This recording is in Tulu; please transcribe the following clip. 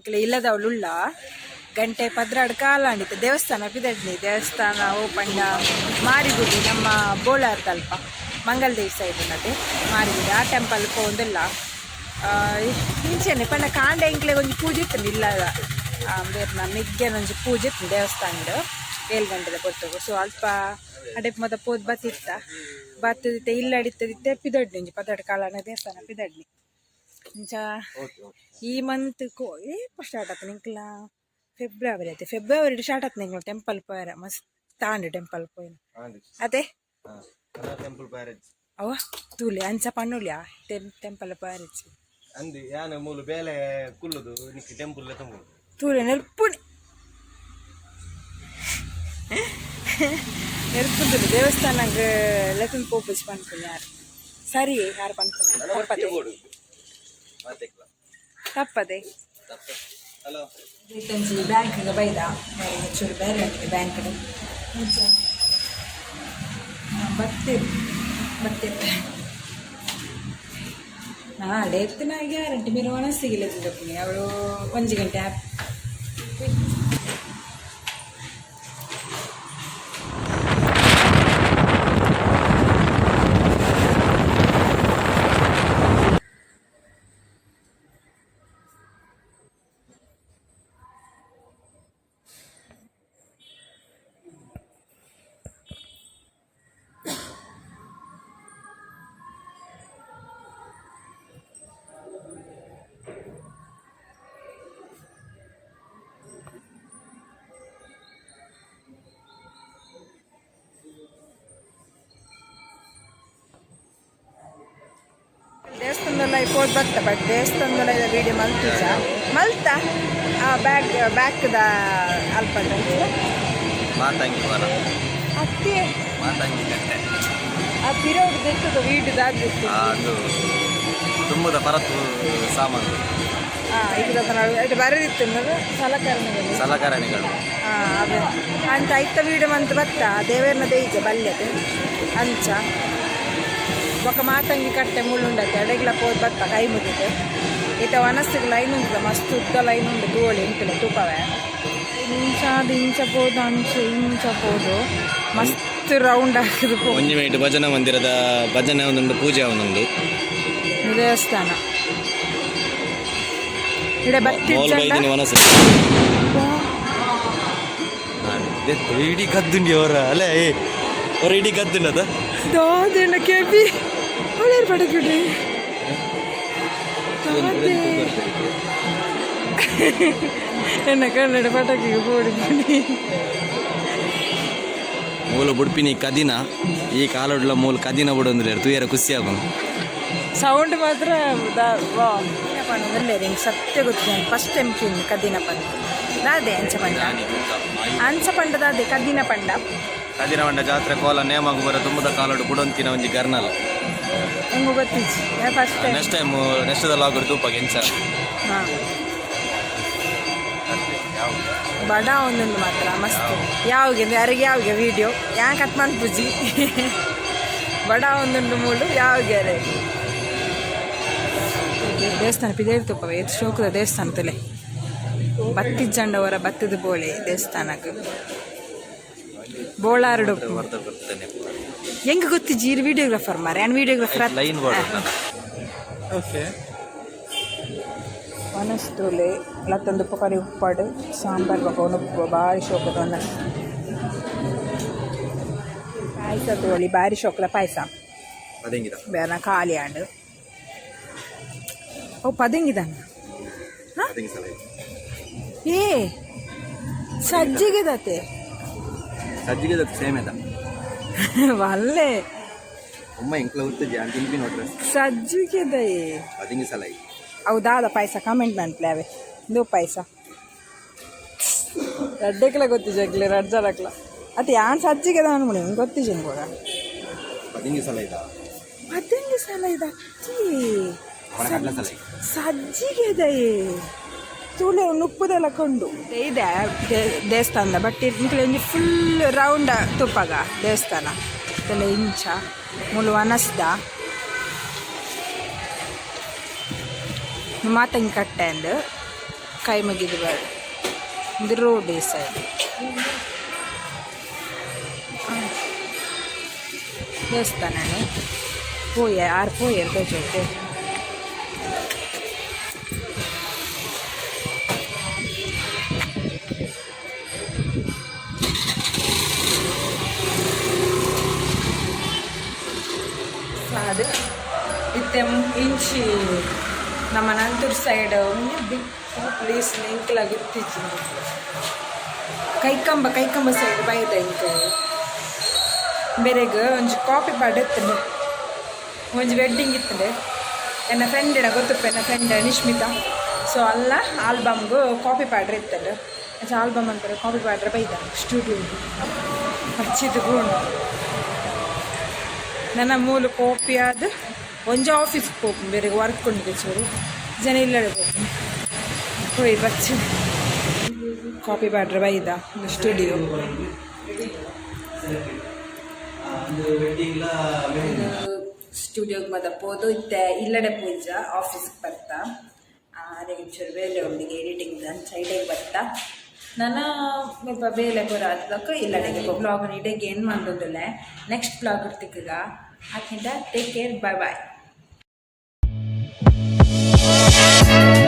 ಎಂಕ್ಲೆ ಇಲ್ಲದವಳುಳ್ಳ ಗಂಟೆ 12 ಕಾಲಾಂಡಿತ್ತು ದೇವಸ್ಥಾನ ಪಿದಡ್ನಿ ದೇವಸ್ಥಾನ ಓ ಪಂಡ ಮಾರಿಗುಡಿ ನಮ್ಮ ಬೋಳಾರ್ ತಲ್ಪ ಮಂಗಲದೇವಿ ಸೈಡ್ ಉನ್ನತೆ ಮಾರಿಗುಡಿ ಆ ಟೆಂಪಲ್ ಪೋಂದಿಲ್ಲ. ಇಂಚೆನೆ ಪಂಡ ಕಾಂಡೆ ಎಂಕ್ಲೆ ಒಂಜಿ ಪೂಜೆ ಇತ್ತು ಇಲ್ಲ ಬೇರ್ನ ಮೆಗ್ಗೆನ ಒಂಜಿ ಪೂಜೆ ಇತ್ತು ದೇವಸ್ಥಾನಡ್ 7 ಗಂಟೆದ ಪೊರ್ತುಗು. ಸೊ ಅಲ್ಪ ಅಡೆಪ್ ಮತ ಪೋದ್ ಬತ್ತಿತ್ತ ಬತ್ತದಿತ್ತೆ ಇಲ್ಲ ಅಡಿತ್ತದಿತ್ತೆ ಪಿದಡ್ನಿ ಒಂಜಿ 12 ಕಾಲಾನ ದೇವಸ್ಥಾನ ಪಿದಡ್ನಿ ಇಂಚ. ಈ ಮಂತ್ ಕೋ ಏಪ ಸ್ಟಾರ್ಟ್ ಆತನ ಇಂಕ್ಲ ಫೆಬ್ರವರಿ ಆಯ್ತು, ಫೆಬ್ರವರಿ ಸ್ಟಾರ್ಟ್ ಆತನ ಇಂಕ್ಲ ಟೆಂಪಲ್ ಪೋಯರ ಮಸ್ತ್ ಆಂಡ್ ಟೆಂಪಲ್ ಪೋಯಿನ ಅದೇ. ಟೆಂಪಲ್ ಪ್ಯಾರೇಜ್. ಅವ ತೂಲೆ ಅಂಚ ಪಣ್ಣುಲ್ಯಾ ಟೆಂಪಲ್ ಪೋಯರಚಿ. ಅಂದು ಯಾನ ಮೂಲು ಬೇಲೆ ಕುಲ್ಲುದು ನಿಕ್ ಟೆಂಪಲ್ ತುಂಬ. ತೂಲೆ ನೆರ್ಪುಣಿ ನೆರ್ಪುಂದು ದೇವಸ್ಥಾನಗ್ ಲೆತ್ತೊಂದು ಪೋಪುಜಿ ಪನ್ಪುನಿ ಯಾರು ಸರಿ ಯಾರು ಪನ್ಪುನ ತಪ್ಪದೆ. ತಪ್ಪದೆ. ಹಲೋ. ಇತ್ತಂಜಿ ಬ್ಯಾಂಕ್ಗೆ ಬೈದ ಚೂರು ಬೇರೆ ಆಗಿದೆ ಬ್ಯಾಂಕ್. ಬತ್ತೆ ಬತ್ತೆ ನಾಳೆ ಎತ್ತಿನ ಗ್ಯಾರಂಟಿ మీరు ಮನಸ್ಸಿಗೆ ತಪ್ಪುನಿ ಅವಳು ಒಂಜಿ ಗಂಟೆ ಹ್ಯಾಪಿ. ದೇವಸ್ಥಾನದಲ್ಲ ಪೋದು ಬತ್ತ ಬಟ್ ದೇವಸ್ಥಾನದಲ್ಲ ವೀಡಿಯೋ ಮಲ್ತುಜ ಮಲ್ತ ಆ ಬ್ಯಾಗ್ ಬ್ಯಾಕ್ದ ಅಲ್ಪ. ಮಾತಂಗಿ ವನ. ಅತ್ತೆ. ಮಾತಂಗಿ ಕಟ್ಟೆ. ಆ ಪಿರೋಡ್ ದೆತ್ತದ ವೀಡಿಯೋದಾಗಿತ್ತು. ಅದು ತುಂಬದ ಪರತು ಸಾಮಾನು. ಹಾಂ, ಇದು ಇದು ಬರೆದಿತ್ತು ಅನ್ನೋದು ಸಲಕರಣೆಗಳು. ಸಲಕರಣೆಗಳು. ಹಾಂ, ಅದೇ ಅಂತ ಐತ ವೀಡಿಯೋ ಮಂತ್ ಬತ್ತ ದೇವೇರ್ನ ದೇಯಿಜ ಬಲ್ಯತೆ ಅಂಚ ಬೊಕ ಮಾತಂಗಿ ಕಟ್ಟೆ ಮುಳ್ಳುಂಡತ್ತೆ ಅಡೆಗ್ಲ ಪೋದು ಬತ್ತ ಕೈ ಮುಗಿದೆ. ಈತ ವನಸ್ಸಿಗೆ ಲೈನ್ ಉಂಟು, ಮಸ್ತ್ ಉದ್ದ ಲೈನ್ ಉಂಟು. ತೂವೊಳಿ ಇಂಕಲೆ ತೂಪವೆ ಇಂಚ ಅದು ಇಂಚ ಪೋದು ಅಂಚ ಇಂಚ ಪೋದು ಮಸ್ತ್ ರೌಂಡ್ ಹಾಕಿದ್ ಪೋ. ಒಂಜಿ ಮಿನಿಟ್ ಭಜನಾ ಮಂದಿರದ ಭಜನೆ ಒಂದುಂಡು, ಪೂಜೆ ಒಂದುಂಡು. ದೇವಸ್ಥಾನ ಇಡೆ ಮೋಲ್ ಬತ್ತಿಜ್ಜಂಡ. ಬೈದಿನ ವನಸು ಇಡೀ ಗದ್ದುಂಡಿ ಅವರ ಅಲ್ಲೇ ಅವರ ಇಡೀ ಗದ್ದುಂಡದ. ದಾದೆಣ್ಣ ಕೆಬಿ ಒಳ್ಳೆ ಪಡಕಿಡ್ರಿ. ಎನ್ನ ಕನ್ನಡ ಪಟಾಕಿಗೆ ಬೋಡಿ ಬಿಡಿ. ಮೂಲ ಬುಡ್ಪಿನಿ ಕದಿನ ಈ ಕಾಲೊಡ್ಲ ಮೂಲ ಕದಿನ ಬುಡೊಂದ್ರೆ ತೂಯರ ಖುಷಿ ಆಗುನು. ಸೌಂಡ್ ಮಾತ್ರ ಪಂಡ ಸತ್ಯ ಗೊತ್ತಿದೆ. ಫಸ್ಟ್ ಟೈಮ್ ಕೇಳಿ ಕದ್ದಿನ ಪಂಡ ದಾದೆ ಅಂಚ ಪಂಡ ಅಂಚ ಪಂಡ ದಾದೆ ಕದ್ದಿನ ಪಂಡ. ಕದಿನ ಪಂಡ ಜಾತ್ರೆ ಕೋಲ ನೇಮಗು ಬರ ತುಂಬದ ಕಾಲೊಡು ಬುಡೊಂತಿನ ಒಂಜಿ ಗರ್ನಲ್. ಹೆಂಗು ಗೊತ್ತಿಜ್ಜಿ first time. Next time next ಲಾಗಡ್ ತೂಪ ಎಂಚ. ಹಾಂ, ಬಡ ಒಂದೊಂದು ಮಾತ್ರ ಮಸ್ತ್ ಯಾವಾಗ ಯಾರಿಗೆ ಯಾವಾಗ ವಿಡಿಯೋ ಯಾ ಕಟ್ ಮನ್ಪುಜಿ ಬಡ ಒಂದುಂಡು ಮೂಲು ಯಾವಾಗ ದೇವಸ್ಥಾನ ಪಿದೇರ್ ತುಪ್ಪವೆ ಎತ್ ಶೋಕದ ದೇವಸ್ಥಾನ ತುಲೆ ಬತ್ತಿಜ್ಜಂಡವರ ಬತ್ತದ ಬೋಳೆ ದೇವಸ್ಥಾನಕ್ಕೆ ಬೋಳಾರಡು. ಹೆಂಗ್ ಗೊತ್ತಿಜ್ಜಿ ಇರು ವಿಡಿಯೋಗ್ರಾಫರ್ ಮಾರೆ ಆ್ಯಂಡ್ ವಿಡಿಯೋಗ್ರಾಫರ್. Line okay. ವನಸ್ತೂಲೆ ಲತ್ತೊಂದು ಉಪ್ಪು ಉಪ್ಪಾಡು ಸಾಂಬಾರ್ ಬೊಕ ಉಪ್ಪು ಬಾರಿ ಶೋಕದ ಒನಸ್ ಪಾಯಸ ತೋಳಿ ಬಾರಿ ಶೋಕದ ಪಾಯಸ. ಪದೆಂಗಿದ. ಬೇರೆ ಖಾಲಿ ಆಂಡ್ ಓ ಪದಂಗಿದಾನ. ಪದೆಂಗಿ ಸಲ. ಏ ಸಜ್ಜಿಗೆದತೆ. ಸಜ್ಜಿಗೆ ಸೇಮೆದ. ವಲ್ಲೆ. ಒಮ್ಮ ಎಂಕ್ಲ ಉತ್ತಜಿ ಅಂತ ತಿನ್ಪಿ ನೋಡ್ರೆ. ಸಜ್ಜಿಗೆದ. ಪದೆಂಗಿ ಸಲ. ಅವು ದಾದ ಪಾಯಸ ಕಾಮೆಂಟ್ ಮನ್ಪ್ಲೆ ಅವೆ ಇಂದು ಪಾಯಸ ರಡ್ಡೆಕ್ಲ ಗೊತ್ತಿಜಕ್ಲೆ ರಡ್ ಜನಕ್ಲ ಅತ್ತೆ ಯಾನ್ ಸಜ್ಜಿಗೆ ಅನ್ಮುನಿ ಗೊತ್ತಿಜಿ ಕೂಡ. ಪದೆಂಗಿ ಸಲ ಇದ. ಪದಂಗಿ ಸಲ ಇದತ್ತಿ. ಕಡಲೆ ಸಲ. ಸಜ್ಜಿಗೆದ ತೂಲೆ ನುಪ್ಪುದೆಲ್ಲ ಕೊಂಡು ಇದೆ ದೇವಸ್ಥಾನದ ಬಟ್ ಇಂಕ್ಲೆ ಒಂಜಿ ಫುಲ್ ರೌಂಡ್ ತುಪ್ಪಗ ದೇವಸ್ಥಾನ ಇದೆಲ್ಲ ಇಂಚ ಮುಲು ವನಸ್ದ ಮಾತಂಗಿ ಕಟ್ಟೆ ಅಂದು. ಕೈ ಮುಗಿದು ಬೇಡ. ಇದು ರೋಡ್ ಈ ಸೈಡ್. ದೇವಸ್ಥಾನನೇ. ಪೋಯೆ ಆರು ಪೋಯೆರ್ ತೋಜೋತೆ. ಅದು ಇತ್ತೆ ಇಂಚಿ ನಮ್ಮ ನಂತೂರು ಸೈಡ್ ಬಿಗ್ ಪ್ಲೇಸ್. ಎಂಕ್ಲ ಗೊತ್ತಿಜ್ಜಿ. ಕೈಕಂಬ, ಕೈಕಂಬ ಸೈಡ್ ಬೈದ. ಇಂಕ ಬೇರೆಗ್ ಒಂಜಿ ಕಾಪಿ ಪಾಡ್ ಇತ್ತಂಡೆ, ಒಂಜಿ ವೆಡ್ಡಿಂಗ್ ಇತ್ತಂಡೆ. ಎನ್ನ ಫ್ರೆಂಡ್ ಗೊತ್ತಪ್ಪ, ಎನ್ನ ಫ್ರೆಂಡ್ ನಿಶ್ಮಿತಾ. ಸೊ ಅಲ್ಲ ಆಲ್ಬಮ್ಗೆ ಕಾಪಿ ಪಾಡ್ರೆ ಇತ್ತಂಡೆ. ಆಲ್ಬಮ್ ಅಂತಾರೆ, ಕಾಪಿ ಪಾಡ್ರೆ ಬೈದ. ಸ್ಟುಡಿಯೋ ಹಚ್ಚಿದ್ದು ಉಂಡು. ನನ್ನ ಮೂಲ ಕಾಪಿ ಆದ ಒಂಜಿ ಆಫೀಸ್ ಪೋಪು. ಬೇರೆ ವರ್ಕ್ ಉಂಡು ಚೂರು. ಜನ ಇಲ್ಲಡೆ ಪೋಪು. ಹೋಯ್ ಬಚ್ಚಿ ಕಾಪಿ ಪಾಡ್ರೆ ಬೈದ ಸ್ಟುಡಿಯೋ. ಸ್ಟುಡಿಯೋಗೆ ಮದ ಪೋದು ಇತ್ತೆ ಇಲ್ಲಡೆ ಪೂಜಾ ಆಫೀಸ್ಗೆ ಬರ್ತಾ. ಅದೇ ಒಂಚೂರು ಬೇಲೆ ಉಂಡಿಗೆ ಎಡಿಟಿಂಗ್ ಸೈಡಿಗೆ ಬರ್ತಾ. ನಾನು ಸ್ವಲ್ಪ ಬೇಲೆ ಪೂರ ಆತದಕ್ಕ ಇಲ್ಲಡೆಗೆ ಬ್ಲಾಗ್ ಇಡೆಗೆ ಏನು ಮಂದೊಂದಿಲ್ಲ. ನೆಕ್ಸ್ಟ್ ಬ್ಲಾಗ್ ಇರ್ತಿಕ್ಕಗ ಆಕಿಂತ. Take care, bye bye.